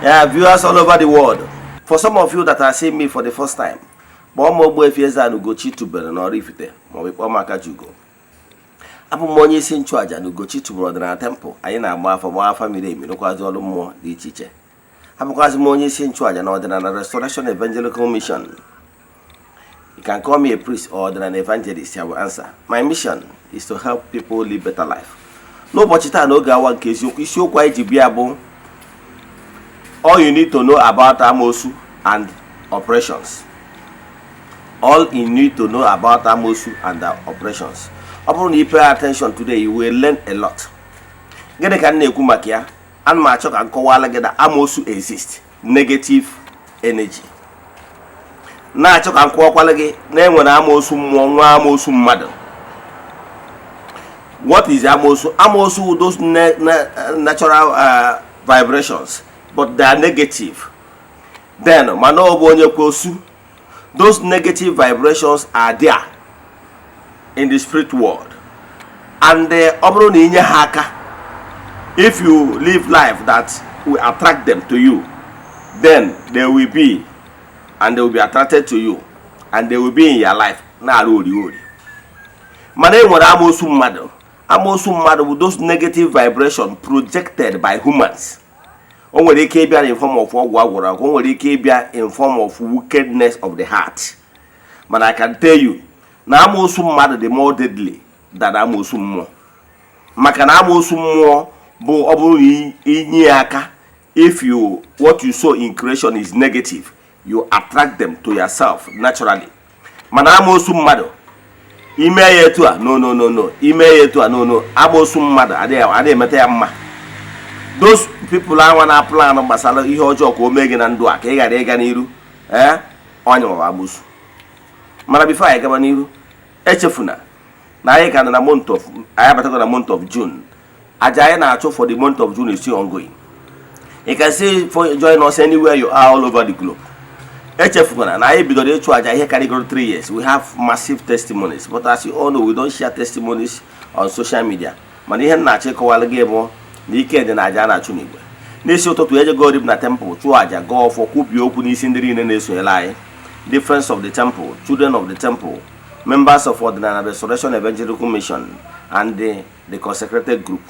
Yeah, viewers all over the world. For some of you that are seeing me for the first time, kpọọ m Ogbuefi Eze-Ana Ugochi tubelu na Oraifite maọbụ ịkpọọ m Akajiugo. Abụ m onye isi nchụaja na Ugochi tubelu ọdịnala temple. Anyị na-agba afọ, gbaa afa miri emi, rụkwazi ọrụ mmụọ dị iche iche. Abụkwazị m onye isi nchụaja na Ọdịnala Restoration Evangelical Mission. You can call me a priest or an evangelist, I will answer. My mission is to help people live better life. N'ụbọchị taa, n'oge awa nke eziokwu, isiokwu anyị ji bịa bụ "All you need to know about amosu and operations". All you need to know about amosu and the operations. Ọ bụrụ na you pay attention today, you will learn a lot. Gịnị ka m na-ekwu maka ya? Ana m achọ ka m kọwara gị na amosu exist, negative energy. Na-achọ ka m kọwakwala gị na enwere amoosu mmụọ, nwa amoosu mmadụ. What is amoosu? Amoosu, those natural vibrations, but they are negative. Then mana ọ bụ onye kwosu, those negative vibrations are there in the spirit world, and ọ bụrụ na inye ha aka, if you live life that will attract them to you, then they will be and they will be attracted to you and they will be in your life na-arụ ori ori. Mana e nwere amoosu mmadụ. Amoosu mmadụ bụ those negative vibration projected by humans. O nwere ike ịbịa in form of ọgwụ agwụrụ agwụ, o nwere ike ịbịa in form of wickedness of the heart. Mana I can tell you na amoosu mmadụ dị more deadly than amoosu mmụọ, maka na amoosu mmụọ bụ ọ bụrụ na inye ya aka, if you what you sow in creation is negative, you attract them to yourself naturally. Mana amoosu mmadụ, ime ya etu a, no, no, no, no, ime ya etu a, no, no. Amoosu mmadụ adịghị emeta ya mma. Those people anwa na plan gbasara ihe ọjọọ ka o mee gị na ndụ a, ka ị ghara ịga n'iru, ee, onye nwa amoosu. Mana before anyị gaba n'iru, echefuna na anyị ka nọ na month of, anyị abatago na month of June. Aja anyị na-achụ for the month of June is still ongoing. You can see for join us anywhere you are all over the globe. Echefukwana na anyị bidoro ịchụ aja ihe karịgoro 3 years. We have massive testimonies, but as you all know, we don't share testimonies on social media. Mana ihe m na-achọ ịkọwara gị bụ na ike dị na aja a na-achụ n'igwe. N'isi ụtụtụ, ejegori m na temple, chụọ aja, gaa ọfọ, kwubie okwu n'isi ndị niile na-esonyere anyị, the friends of the temple, children of the temple, members of Ọdịnala Restoration Evangelical Mission and the consecrated group.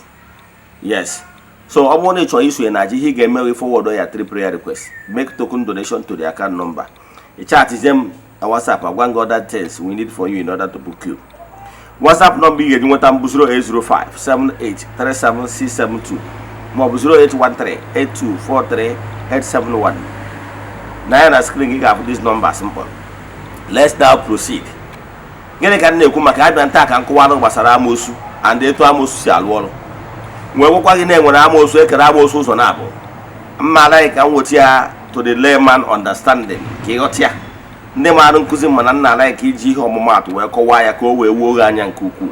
Yes, so ọ bụrụ na ị chọrọ isonye na aja, ihe ị ga-eme wee forward ya three prayer requests, make token donation to the account number, ị chatizie m na WhatsApp, agwa gị other things we need for you in order to book you. WhatsApp number ị ga-eji nweta mbụ 08057837672 maọbụ 08138243871. Na ya na screen gị ga-afụ these numbers mkpọrọ. Let's now proceed. Gịnị ka m na-ekwu maka abịa nta ka nkụwa gbasara amoosu and etu amoosu si alụ ọrụ? Nwee gwakwa gị na enwere amoosu, ekere amoosu ụzọ na-abụ mma. Anaghị ka m weta ya to the layman understanding ka ịghọta ya. Ndị maara nkụzi, mana nna anaghị ka iji ihe ọmụmaatụ wee kọwaa ya ka o wee wuo gị anya nke ukwuu.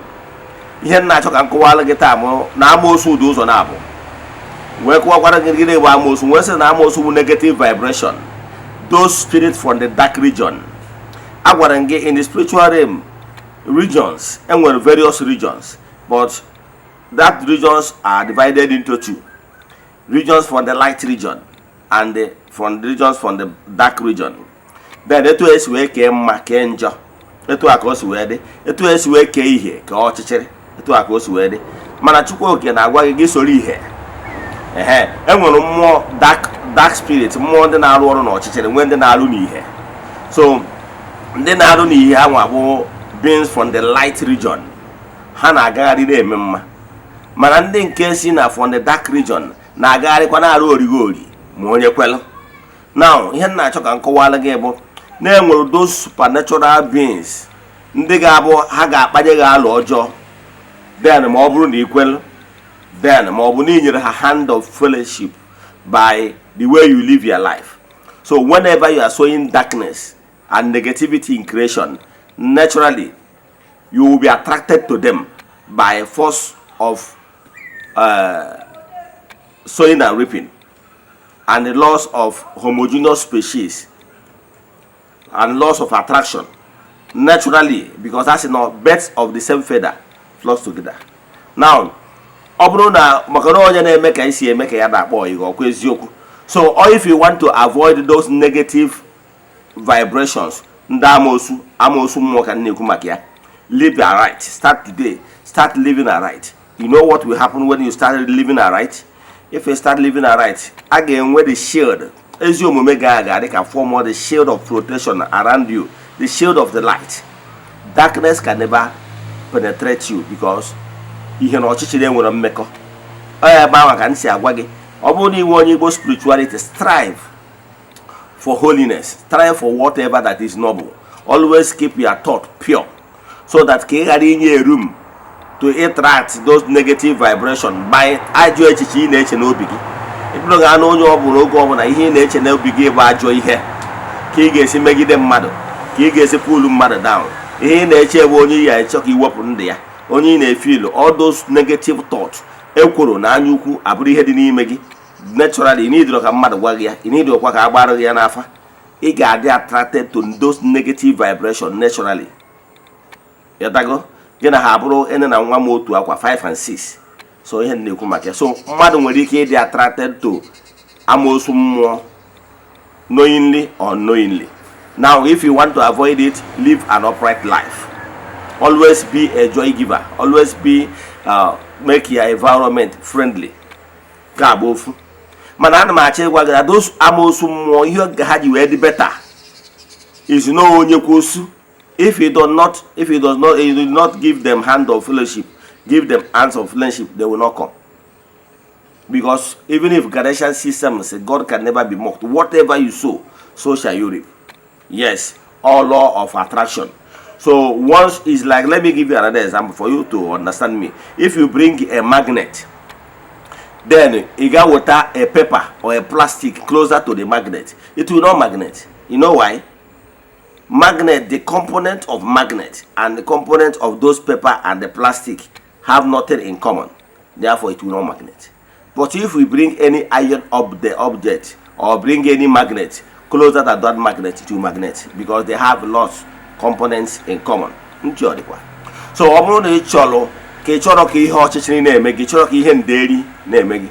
Ihe m na-achọ ka m kọwara gị taa mụ na amoosu dị ụzọ na-abụ, wee kọwakwara gị gịnị bụ amoosu, wee sị na amoosu bụ negative vibration, those spirits from the dark region. Agwara m gị, in the spiritual realm regions, enwere various regions, but that regions are divided into two regions: from the light region and from the regions from the dark region. Then etu esi wee kee mma, kee njọ, etu a ka o si wee dị. Etu esi wee kee ihe ka ọchịchịrị, etu a ka o si wee dị. Mana Chukwu Oke na-agwa gị, gị soro ihe. Ehe, enwere mmụọ dark spirit, mmụọ ndị na-arụ ọrụ n'ọchịchịrị, nwee ndị na-arụ n'ihe. So ndị na-arụ n'ihe ha nwa bụ beings from the light region. Ha na-agagharị na-eme mma. Mana ndị nke si na from the dark region na-agagharịkwa na-arụ origori ma onye kwelụ. Now, ihe m na-achọ ka m kọwara gị bụ na enwere those supernatural beings ndị ga-abụ ha ga-akpanye gị alụ ọjọọ. Then ma ọ bụrụ na ị kwelụ, then ma ọ bụ na ị nyere ha hand of fellowship by the way you live your life. So whenever you are sowing darkness and negativity in creation, naturally you will be attracted to them by force of sowing and reaping and the laws of homogeneous species and laws of attraction, naturally, because that's birds of the same feather flocks together. Now, ọ bụrụ na maka na onye na-eme ka isi eme ka ya na-akpọ ịghọ ọkwa eziokwu. So or if you want to avoid those negative vibrations, ndị amoosu, amoosu mmụọ ka m na-ekwu maka ya, live aright. Start today, start living aright. You know what will happen when you start living aright? If you start living aright, a ga-enwe the shield. Ezi omume ga-aga dị ka form the shield of protection around you, the shield of the light. Darkness can never penetrate you because ihe na ọchịchịrị enwere mmekọ. Ọ ya ebe ahụ ka m si agwa gị, ọ bụrụ na iwe onye Igbo spirituality, strive for holiness, strive for whatever that is noble. Always keep your thought pure so that ka ị ghara inye room to attract those negative vibration by ajọ echiche ị na-eche n'obi gị. Ịbụrụ ga na onye ọ bụla, oge ọbụla ihe ị na-eche n'obi gị bụ ajọ ihe, ka ị ga-esi megide mmadụ, ka ị ga-esi pull mmadụ down, ihe ị na-eche bụ onye ị ga-echọ ka iwepụ ndụ ya, onye ị na-efeel all those negative thoughts, ekworo na anya ukwu abụrụ ihe dị n'ime gị naturally. Ị nidiro ka mmadụ gwa gị ya, ị nidiro ka a gbara gị ya n'afa. Ị ga-adị attracted to those negative vibration naturally. Yatago gị na ha abụrụ ene na nwa m otu akwa 5 and 6. So ihe m na-ekwu maka ya, so mmadụ nwere ike ịdị attracted to amoosu mmụọ knowingly or unknowingly. Now, if you want to avoid it, live an upright life. Always be a joy giver. Always be make your environment friendly. Ka agba ofu, mana ana m achọ ịgwa gị na those amoosu mmụọ, ihe ha ji wee dị better is no onye kwosu. If you do not, if you do not give them hand of fellowship, give them hands of friendship, they will not come, because even if Galatian system say God can never be mocked, whatever you sow, so shall you reap. Yes, all law of attraction. So once is like, let me give you another example for you to understand me. If you bring a magnet, then you got water, a paper or a plastic closer to the magnet, it will not magnet. You know why? Magnet, the component of magnet and the component of those paper and the plastic have nothing in common. Therefore, it will not magnet. But if we bring any iron up the object or bring any magnet closer to that magnet, it will magnet because they have lots components in common. Ntị ọ dịkwa. So ọ bụrụ na ị chọrọ ka ị chọrọ ka ihe ọchịchịrị na-eme gị, chọrọ ka ihe nderi na-eme gị,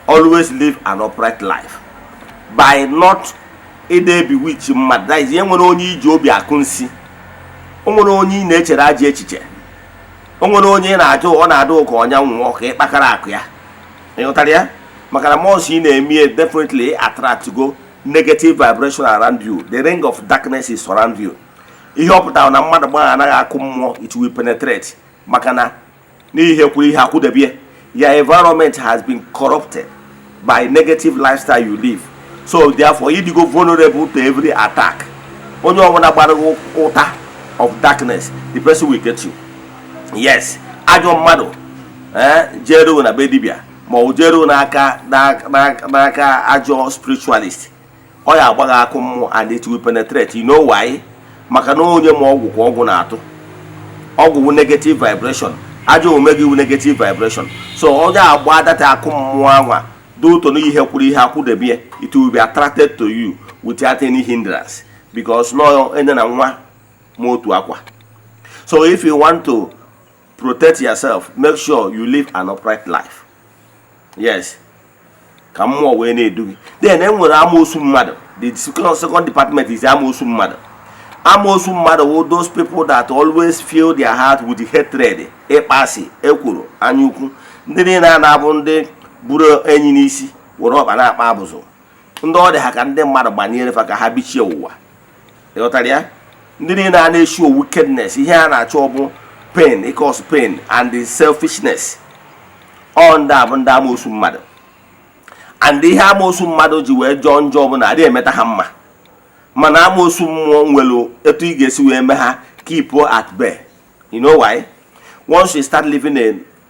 always live an upright life by not ịda bewitch mmadụ. That is, ihe nwere onye iji obi akụ nsi, o nwere onye ị na-echere ajọ echiche, o nwere onye ị na-ajụ, ọ na-adụ ka ọnya nwụọ ka ị kpakara akụ ya. Ịghọtara ya? Maka na once ị na-eme, definitely attract go negative vibration around you. The ring of darkness is around you. Ihe ọ pụtara na mmadụ gbaa anaghị akụ mmụọ, it will penetrate, maka na n'ihe kwuru ihe akwụdebie. Your environment has been corrupted by negative lifestyle you live, so therefore you go vulnerable to every attack. Onye ọbụla gbara gị ụta of darkness, the person will get you. Yes, ajọ mmadụ ee jeruo na be dibịa ma ọ jeruo n'aka ajọ spiritualist, ọ ya agba gị akụ mmụọ and it will penetrate. You know why? Maka na onye ma ọgwụ ka ọgwụ na-atụ. Ọgwụ wụ negative vibration, ajọ omume gị wụ negative vibration. So onye agba data akụ mmụọ anwa dị ụtọ n'ihe kwuru ihe akwụdebie, it will be attracted to you without any hindrance because no ene na nwa ma otu akwa. So if you want to protect yourself, make sure you live an upright life. Yes, ka mmụọ wee na-edu gị. Then e nwere amoosu mmadụ. The second department is amoosu mmadụ. Amoosu mmadụ wụ those people that always fill their heart with hatred, ịkpasị, ekworo, anyaukwu. Ndị niile a na-abụ ndị buru enyi n'isi were ọkpa na-akpa abụzụ, ndị ọ dị ha ka ndị mmadụ gbanyere fa ka ha bichie ụwa. Ịghọtara ya? Ndị niile a na-eshow wickedness, ihe a na-achọ bụ pain, cause pain and the selfishness. Ọ ndị a bụ ndị amoosu mmadụ. And ihe amoosu mmadụ ji wee jọọ njọ bụ na adịghị emeta ha mma, mana amoosu mmụọ nwere etu ị ga-esi wee mee ha keep at bay. You know why? Once you start living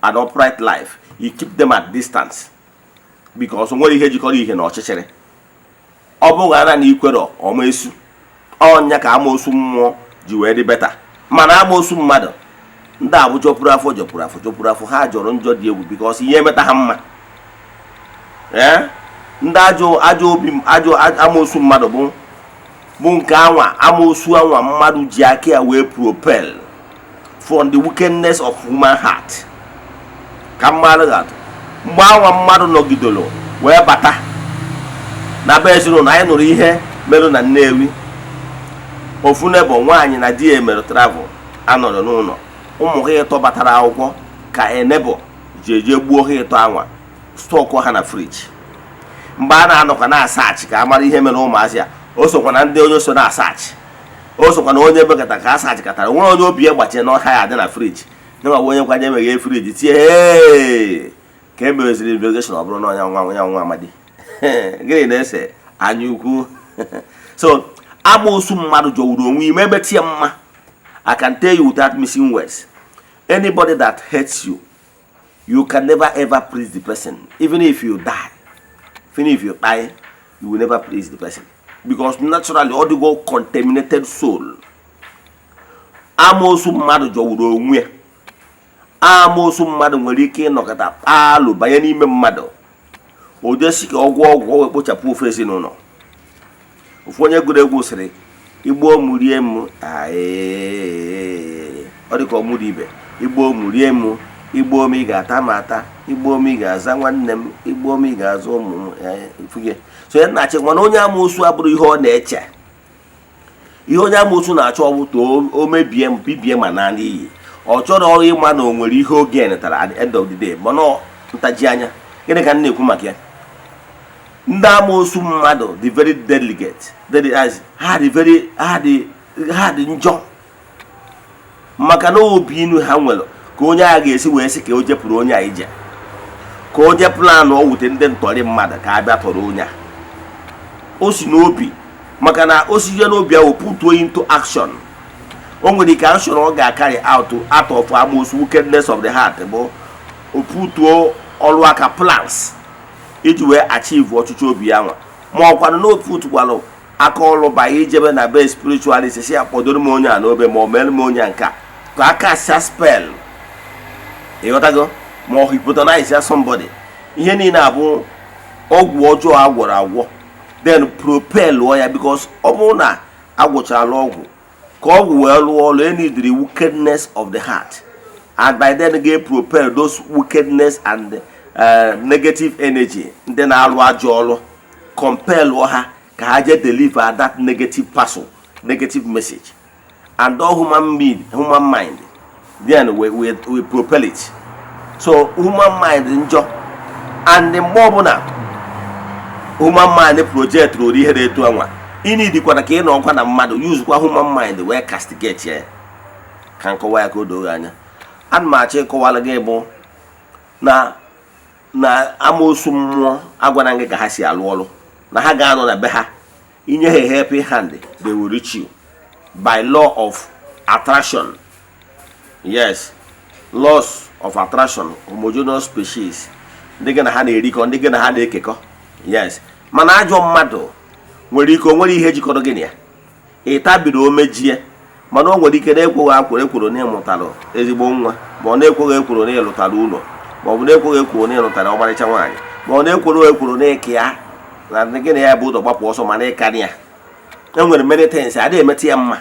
an upright life, you keep them at distance because o nwere ihe jikọrọ ihe na ọchịchịrị. Ọ bụghị ana na ikwere ọma esu ọnya ka amoosu mmụọ ji wee dị better. Mana amoosu mmadụ, ndị abụ jọpụrụ afọ, jọpụrụ afọ, jọpụrụ afọ, ha jọrọ njọ dị egwu because ihe emeta ha mma. Ee, ndị ajọ ajọ obi, ajọ amoosu mmadụ bụ nke anwa amoosu anwa mmadụ ji aka ya wee propel from the wickedness of human heart. Ka mmadụ ga-atụ mgbe anwa mmadụ nọgidere wee bata Na be ezinụlọ anyị nụrụ ihe merụ na Nnewi. Ofu nebo nwaanyị na di ya mere travel, anọrọ n'ụlọ, ụmụ ha ịtọ batara akwụkwọ ka enebo ji eje gbuo ha ịtọ anwa, stock ha na fridge. Mgbe a na-anọkwa na-asearch ka a mara ihe mere ụmụazị a, o sokwa na ndị onye so na-asearch, o sokwa na onye bekata ka a search katara nwere onye obi ya gbachie na ọha ya adị na fridge nwa onye kwanye emeghe fridge tie "Hey!" Ka e meweziri investigation, ọ bụrụ na onye nwa ya nwa amadi gịnị na-ese anya ukwu. So amoosu mmadụ jọwuru onwe ime emetụ ya mma. I can tell you without missing words, anybody that hates you, you can never ever please the person. Even if you die, even if you die, you will never please the person, because naturally ọ dịgo contaminated soul. Amoosu mmadụ jọwuru onwe ya. Amoosu mmadụ nwere ike ịnọkọta kpaalụ banye n'ime mmadụ, o jesi ka ọgwụ ọgwụ o wee kpochapụ ofe ezinụlọ. Ofu onye gụrụ egwu sịrị, "Igbo m rie m aee." Ọ dị ka ọmụrụ ibe, "Igbo m rie m, igbo m ị ga-ata m ata, igbo m ị ga-aza nwanne m, igbo m ị ga-aza ụmụ m." Ifuge so ya na-achị mana onye amoosu abụrụ ihe ọ na-eche. Ihe onye amoosu na-achọ ọ bụ to o mebie m, bibie ma naa n'iyi. Ọ chọrọ ịma na o nwere ihe oge netara at the end of the day, mana ntaji anya. Gịnị ka m na-ekwu maka ya? Ndị amoosu mmadụ dị very delicate, ha dị very ha dị njọ, maka na obi inu ha nwere ka onye a ga-esi wee sị ka o jepụrụ onye a ije, ka o je plan o wute ndị ntọrị mmadụ ka a bịa tọrọ onye a. O si n'obi, maka na o si n'obi ahụ put into action, o nwere ike action ọ ga-carry out of amoosu, wickedness of the heart, bụ o putuo ọrụ aka plans iji wee achieve ọchịchị obi ya nwa, ma ọkwanụ na oputukwalụ aka ọrụ banye ijebe na be spiritualist, si ya kpọdoro m onye a n'obe, ma ọ mere m onye a nke a ka aka sia spell, ịghọtago, ma ọ hypnotize ya somebody. Ihe niile abụ ọgwụ ọjọọ agwọrọ agwọ, then propel ya, because ọ bụrụ na agwụchala ọgwụ, ka ọgwụ wee rụọ ọrụ, enidiri wickedness of the heart, and by then ga propel those wickedness and negative energy ndị na-arụ ajọ ọrụ, compel ha ka ha jee deliver that negative parcel, negative message. And all human being, human mind, then we propel it. So human mind njọ, and mgbe ọbụla human mind project rụrụ ihe na-etu anwa, ịnidikwana ka ị nọ ọkwa na mmadụ yuzukwa human mind wee castigate ya. Ka nkọwa ya ka o doo anya, ana m achọ ịkọwara gị bụ na amoosu mmụọ agwana gị ka ha si alụ ọrụ, na ha ga-anọ na be ha inye ha helping hand, they will reach you by law of attraction. Yes, laws of attraction, homogeneous species, ndị gị na ha na-erikọ, ndị gị na ha na-ekekọ. Yes, mana ajọ mmadụ nwere ike o nwere ihe jikọrọ gị na ya, ị tabiri omejie, mana o nwere ike na-ekweghị akwụrụ ekworo na ịmụtalụ ezigbo nwa, ma ọ na-ekweghị ekworo na ịlụtara ụlọ, ma ọ bụ na-ekweghị ekworo na ịlụtara ọmarịcha nwaanyị, ma ọ na-ekworo ekworo na ịka ya na ndị gị na ya bụ ụzọ gbapụ ọsọ, mana ịkarị ya e nwere many things adịghị emetụ ya mma.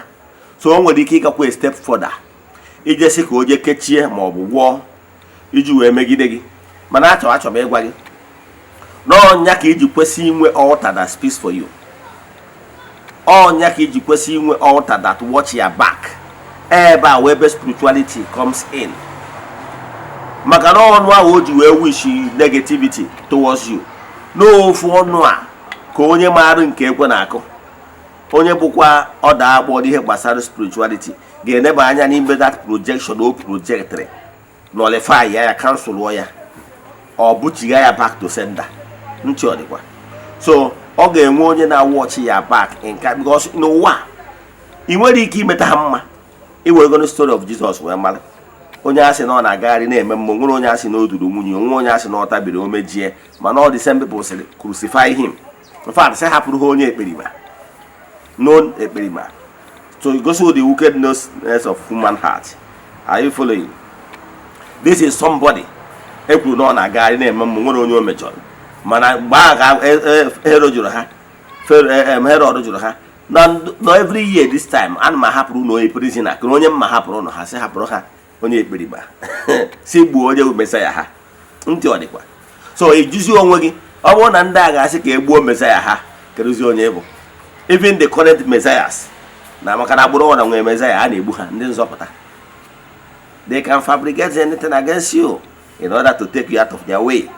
So o nwere ike ịgakwa a step further ijesi ka o jee kechie ma ọ bụ gwọọ iji wee megide gị. Mana achọ m ịgwa gị n'ọnya ka iji kwesị inwe altar that speaks for you, ọnya ka iji kwesị inwe altar that watch your back. Ebe a wee ebe spirituality comes in, maka na ọnụ ahụ o ji wee wish negativity towards you, n'ofu ọnụ a ka onye maara nke ekwe na-akụ, onye bụkwa ọda akpọ n'ihe gbasara spirituality, ga-eneba anya n'ime that projection o projectịrị, nullify ya, ya cancel ya, ọ bụchiga ya back to sender. Ntị ọ dịkwa. So ọ ga-enwe onye na-watch ya back nke, because n'ụwa ị nwere ike imeta ha mma. Iweregoro story of Jesus wee mara onye asị na ọ na-agagharị na-eme mmụọ, nwere onye asị na o duru nwunye, onwe onye asị na ọ tabiri omejie, mana ọ dị same people sịrị, "Crucify him." In fact, sị hapụrụ ha onye ekperima, known ekperima. So it goes with the wickedness of human heart. Are you following? This is somebody e kwuru na ọ na-agagharị na-eme mmụọ, nwere onye o mejọrọ, mana mgbe ahụ ka Herod jụrụ ha, Herod jụrụ ha na every year this time ana m ahapụrụ na onye prisoner ka onye mma hapụrụ ụnụ. Ha sị hapụrụ ha onye ekperima, si gbuo onye bụ Messiah ha. Ntị ọ dịkwa. So ejuzi onwe gị, ọ bụrụ na ndị a ga-asị ka e gbuo Messiah ha, Kedụzi onye bụ even the current messiahs na maka na agbụrụ ọna nwere messiah a na-egbu ha, ndị nzọpụta? They can fabricate anything against you in order to take you out of their way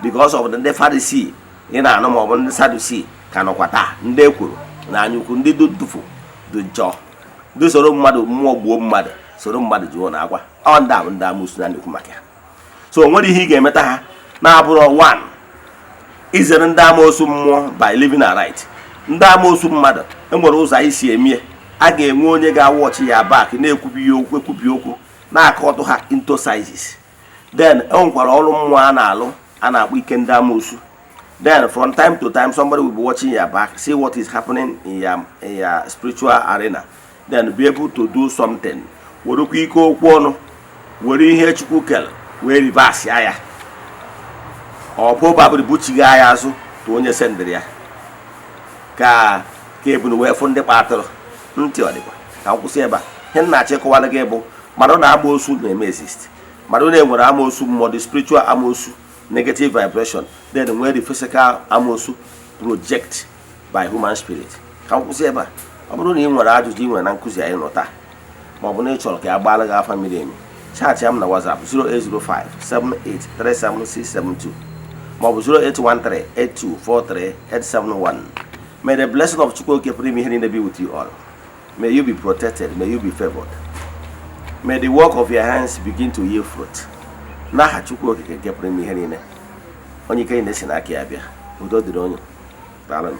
because of the ndị Pharisee ị na-anụ ma ọ bụ ndị Sadducee ka nọkwa taa, ndị ekwuru na anyukwu, ndị du ntufu dị njọ, ndị soro mmadụ mmụọ gbuo mmadụ, soro mmadụ juo na agwa. Ọ ndị a bụ ndị amoosu na na-ekwu maka ya. So o nwere ihe ị ga-emeta ha na-abụrụ one, izere ndị amoosu mmụọ by living a right. Ndị amoosu mmadụ, enwere ụzọ anyị si emie. A ga-enwe onye ga-awọchi ya back, na-ekwubi okwu, ekwubi okwu, na-akọtụ ha into sizes. Then enwekwara ọrụ mmụọ a na-alụ a na-akpọ ike ndị amoosu. Then from time to time, somebody will be watching your back, see what is happening in your spiritual arena, then be able to do something, werekwa ike okwu ọnụ, were ihe Chukwu kere wee reverse ya. Ọ probably buchigha ya azụ to onye sendịrị ya ka ebunu wee fụ ndị kpa atụrụ ntị. Ọ dịkwa ka m kwụsị ebe a. Ihe m na-achọ ịkọwara gị bụ mmadụ na amoosu na-eme exist, mmadụ na-enwere amoosu mmụọ, the spiritual amoosu, negative vibration, then nwee the physical amoosu project by human spirit. Ka m kwụsị ebe a. Ọ bụrụ na ị nwere ajụjụ ị nwere na nkụzi anyị nọ taa, ma ọ bụ na ị chọrọ ka a gbaara gị afa miri emi, chat m na WhatsApp 0805 7837672 maọbụ 0813 8243 871. May the blessing of Chukwu Okike pụrụ ime ihe niile be with you all. May you be protected. May you be favored. May the work of your hands begin to yield fruit. N'aha Chukwu Okike nke pụrụ ime ihe niile, onye ike niile si n'aka ya bịa, udo dịrị onye. Daalụ.